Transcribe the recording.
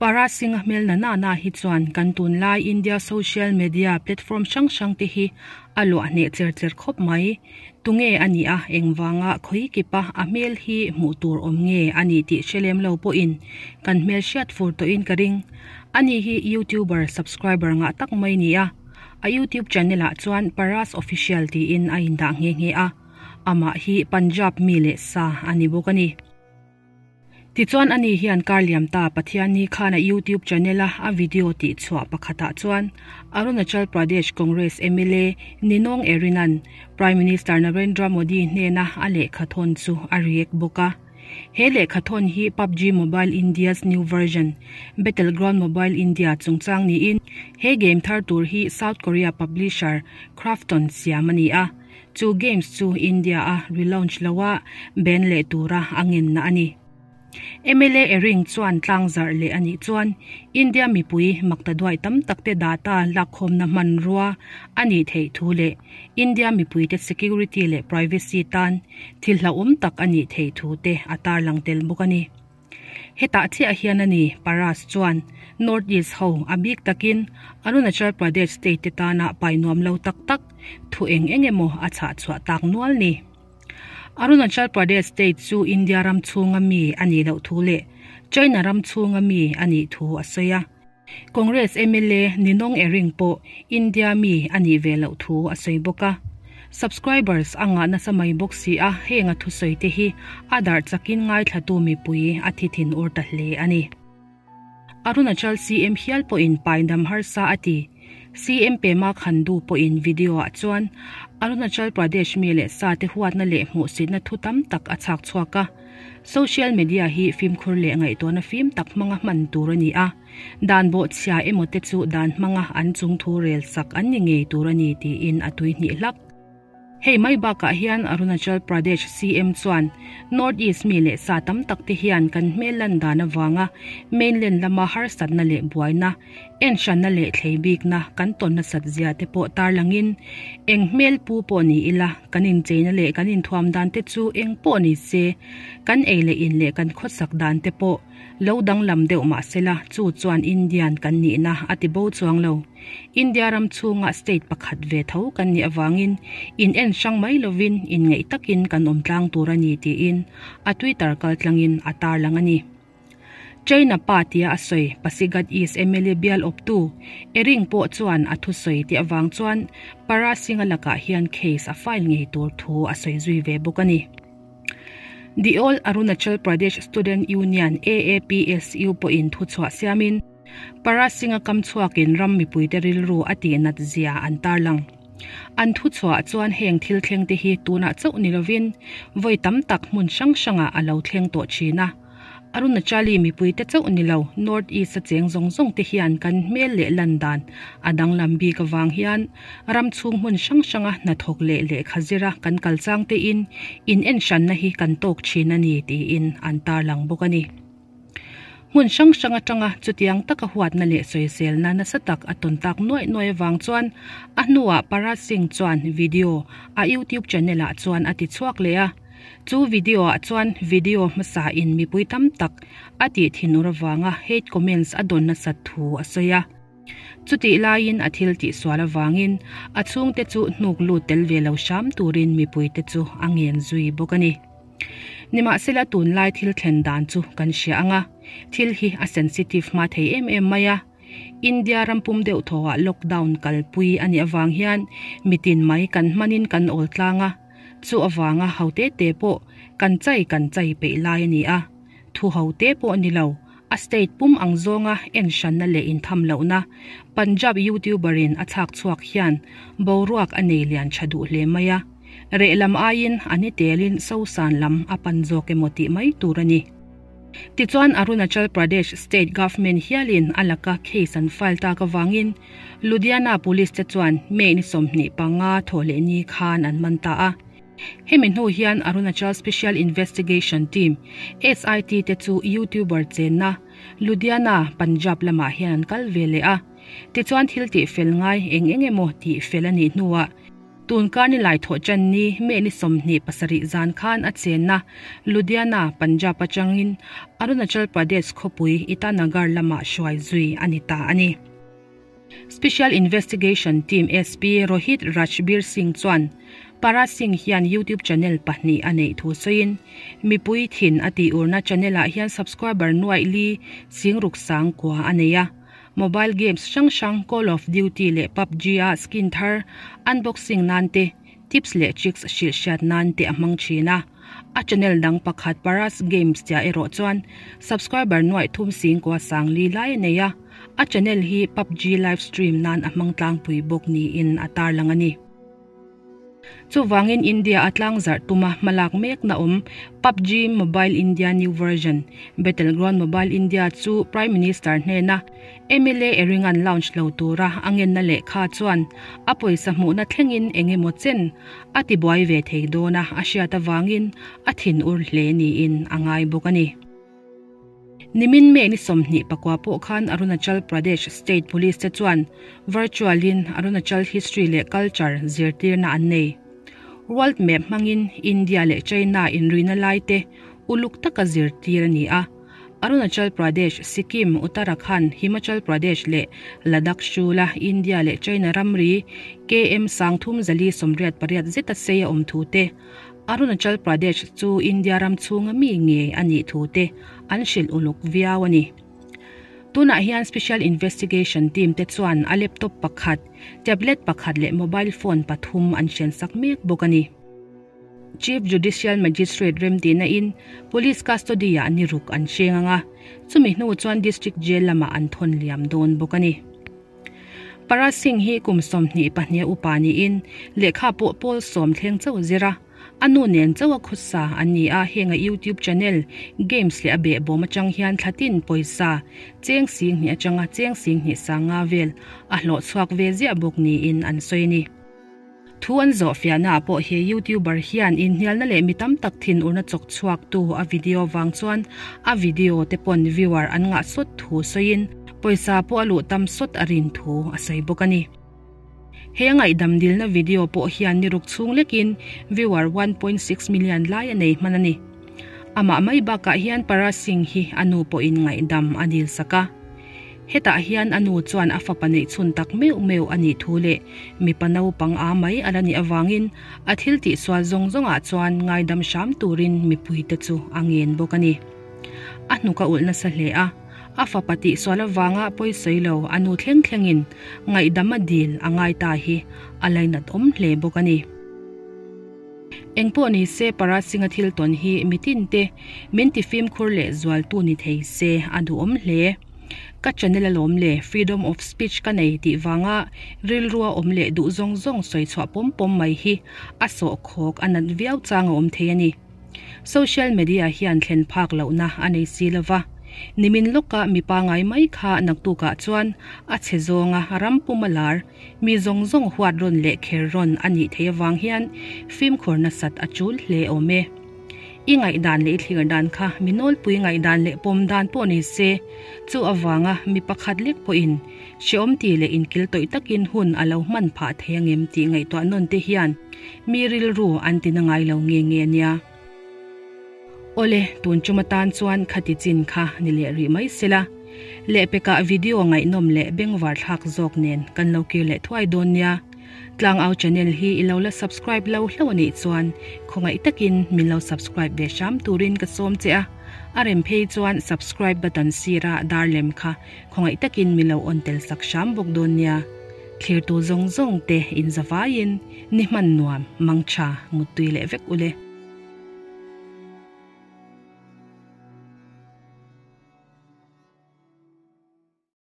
Para Singh-a hmel na na na hi chuan kan tunlai India social media platform hrang hrang te hi a luah hneh cher cher khawp mai. Tunge a nih a, engvanga khawi kipa a hmel hi hmuh tur awm nge a nih tih hre lem lo pawhin kan hmel hriat fur tawhin ka ring. Ani hi YouTuber subscriber ngah tak mai ni a, a YouTube channel ah chuan Paras Official tiin a indah nghe nghe a, amah hi Punjab mi leh sa a ni bawk a ni. Tichuan ani hian kar liam ta Pathianni khan a YouTube channel a a video tih chhuah pakhatah chuan Arunachal Pradesh Congress mla Ninong Erinan Prime Minister Narendra Modi hnena a lehkha thawn chu a react bawk a. He lehkha thawn hi PUBG Mobile India's new version Battleground Mobile India chungchang niin he game thar tur hi South Korea publisher Krafton siam a ni a. Chu games chu India a relaunch lo a, ban leh tura a ngenna a ni. Mla Ering chuan tlang zarh leh a nih chuan India mipui makta duai tam tak te data lakkhawmna hmanrua a nih theih thu leh India mipuite security leh privacy tan thil hlauhawm tak a nih theih thu te a tarlang tel bawk a ni. Hetah chiah hian a ni, Paras chuan North East ho a bik takin Arunachal Pradesh state te tana pai nuam lo tak tak thu eng eng emaw a chhah chhuah tak nual ni. Arunachal Pradesh state chu India ram chhunga mi a nih loh thu leh China ram chhunga mi a nih thu a sawi a. Congress mla Ninong Ering pawh India mi a nih ve loh thu a sawi bawk a. Subscribers a ngah nasa mai bawk si a, heng a thusawi te hi a darh chakin ngaithlatu mipui a thi thin ur ta hle a ni. Arunachal CM hial pawhin paidam harsa a ti. CM Pema Khandu pawhin video ah chuan Arunachal Pradesh mi leh sa te huatna leh hmuhsitna thu tam tak a chhak chhuak a. Social media hi fimkhur leh ngaihtuahna fim tak hmanga hman tur a ni a, dan bawhchhia emaw te chu dan hmanga an chung thu rel sak an ni ngei tur a ni tiin a tui hnih hlak. Hei mai bakah hian Arunachal Pradesh CM chuan North East mi leh sa tam tak te hian kan hmel lan dan avanga mainland lama harsatna leh buaina, enhranna leh thlei bikna kan tawn nasat zia te pawh tarlangin eng hmel pu pawh ni ila kan incheina leh kan inthuam dan te chu eng pawh ni se kan ei leh in leh kan khawsak dan te pawh lo danglam deuh mah sela chu chuan Indian kan nihna a ti bo chuang lo. India ram chhunga state pakhat ve tho kan nih avangin in en hrang mai lovin inngeih takin kan awm tlang tur a ni tiin a Twitter kaltlangin a tarlang a ni. China pa tia a sawi Pasighat East mla bial awptu Ering pawh chuan a thusawi tih avang chuan Para Singh-a lakah hian case a file ngei tur thu a sawi zui ve bawk a ni. The All Arunachal Pradesh Student Union, AAPSU, pawhin thuchhuah siamin Para Singh-a kam chhuakin ram mipuite rilru a tihnat zia an tarlang. An thuchhuah chuan heng thil thleng te hi tunah chauh ni lovin vawi tam tak hmun hrang hrangah a lo thleng tawh thin a. Arunachali mipuite chauh ni lo, North East a cheng zawng zawng te hian kan hmel leh lan dan a danglam bik avang hian ram chhung hmun hrang hranga hnathawk leh lehkha zira kan kal chang tein in enhranna hi kan tawk thin a ni tiin an tarlang bawk a ni. Hmun hrang hrang atanga chutiang taka huatna leh sawiselna nasa tak a tawn tak nuaih nuaih avang chuan a hnuah Parag Singh chuan video a YouTube channel ah chuan a ti chhuak leh a. Chu video ah chuan video hmasa in mipui tam tak a tih thinur avanga hate comments a dawn nasat thu a sawi a. Chutih laiin a thil tihsual avangin a chhungte chu hnuk lut tel ve lo hram turin mipuite chu a ngen zui bawk a ni. Nimahsela tunlai thil thlen dan chu kan hria ang a, thil hi a sensitive hma thei em em mai a. India ram pum deuh thawhah lockdown kalpui a nih avang hian mitin mai kan hmanin kan awl tlang a. Chu avanga ho te te pawh kan chai kan chai peih lai a ni a, thu ho te pawh a ni lo, a state pum ang zawnga en hranna leh intham lohna Punjab YouTuber in a chhak chhuak hian boruak a nei lian tha duh hle mai a, reh lam aiin a ni telin sosan lam a pan zawk emaw tih mai tur a ni. Tichuan Arunachal Pradesh state government hialin a laka case an file tak avangin Ludhiana police te chuan May ni 25 thawhlehni khan an man ta a. Hemi hnu hian Arunachal Special Investigation Team, SIT, te chu YouTuber chenna Ludhiana, Punjab lamah hian an kal ve leh a. Tichuan thil tih fel ngai eng eng emaw tih fel a nih hnuah. Tunkar ni laithawh ṭan ni May ni 27 zan khan a chenna Ludhiana, Punjab atangin Arunachal Pradesh khawpui Itanagar lamah hruai zui a ni ta a ni. Special Investigation Team SP Rohit Rajbir Singh chuan Para Singh hian YouTube channel pahnih a neih thu sawiin mipui thin a tih urna channel ah hian subscriber nuaih li singruk sang kua a nei a. Mobile games hrang hrang Call of Duty leh PUBG a skin thar unboxing nan te, tips leh tricks hrilh hriat nan te a hmang thin a. A channel dang pakhat Paras Games tia erawh chuan subscriber nuaih thum sing kua sang li lai a nei a, a channel hi PUBG live stream nan a hmang tlangpui bawk niin a tarlang a ni. Chuvangin India a tlangzarh tuma hmalak mekna awm PUBG Mobile India New Version, Battleground Mobile India chu Prime Minister hnena mla Eringan launch lo tura a ngenna lehkha chuan a pawisa hmuhna thlengin eng emaw chen a tibuai ve thei dawn a a hriat avangin a thinur hle niin a ngai bawk a ni. Nimin May ni 24 pawh khan Arunachal Pradesh State Police te chuan virtual in Arunachal History leh Culture zirtirna an nei. World Map hmangin India leh China inruina lai te uluk taka zirtir a ni a. Arunachal Pradesh, Sikkim, Uttarakhand, Himachal Pradesh leh Ladakh hrula India leh China ramri KM 3488 zeta sei a awm thu te, Arunachal Pradesh chu India ram chhunga mi ngei a nih thu te an hrilh uluk viau a ni. Tunah hian Special Investigation Team te chuan a laptop pakhat, tablet pakhat leh mobile phone pathum an hrensak mek bawk a ni. Chief Judicial Magistrate remtihna in Police custody ah ni ruk an hreng ang a, chumi hnu chuan District Jail lamah an thawn liam dawn bawk a ni. Para Singh hi kum 22 a upa niin lehkha pawh pawl sawm thleng chauh zir a, a nu nen chauh a khawsa an ni a, heng a YouTube channel, games leh a behbawm atang hian thlatin pawisa cheng 2000 atanga cheng 20 sanga vel a hlawh chhuak ve ziah bawk niin an sawi a ni. Thu an zawh fiahnaah pawh he YouTuber hian inhnialna leh mi tam tak thinurna chawk chhuaktu a video vang chuan a video te pawn viewer an ngah sawt thu sawiin pawisa pawh a luh tam sawt a rin thu a sawi bawk a ni. He ngaihdam dilna video pawh hian ni ruk chhung lekin viewer 1.6 million lai a nei hman a ni. Amah mai bakah hian Para Singh hi a nu pawhin ngaihdam a dil sak a. Hetah hian a nu chuan a fapa neih chhun tak meuh meuh a nih thu leh mipa naupang a mai a la nih avangin a thil tihsual zawng zawngah chuan ngaidam hram turin mipuite chu a ngen bawk a ni. A hnuk a ulh nasa hle a, a fapa tihsual avanga pawisawi lo a nu thleng thlengin ngaihdam a dil a ngai ta hi a lainat awm hle bawk a ni. Engpawh ni se Para Singh-a thil tawn hi mitin te min ti fimkhur leh zualtu ni thei se a duhawm hle. Ka channel alawm le freedom of speech ka nei tih vanga rilrua awm leh duh zawng zawng sawi chhuah pawm pawm mai hi a sawhkhawk a nat viau chang a awm thei a ni. Social media hian thlen phak lohna a nei si lova, nimin lawka mi pangai mai kha naktukah chuan a chhe zawnga ram pum a lar Mi zawng zawng huat rawn leh kher rawn a nih theih avang hian fimkhur nasat a tul hle awm e. I ngaihdan leh i thlir dan kha mi nawlpui ngaihdan leh pawm dan pawh ni se, chu avanga mi pakhat lek pawhin hreawm ti leh inkil tawih takin hun a lo hman phah thei angem tih ngaihtuah nawn te hian mi rilru an ti na ngai lo nge nge nia. Awle, tun tum atan chuan khati chin kha ni leh rih mai sela. Lehpekah video ngaihnawm leh bengvar thlak zawk nen kan lo kir leh thuai dawn nia. Tlangau channel hi i lo la subscribe lo hlauh a nih chuan khawngaih takin min lo subscribe ve hram turin ka sawm che a. A rem phei chuan subscribe button sira dar lem kha khawngaih takin min lo on tel sak hram bawk dawn nia. Thlirtu zawng zawng te in zavaiin ni hman nuam, mangtha, muttui leh vek ule.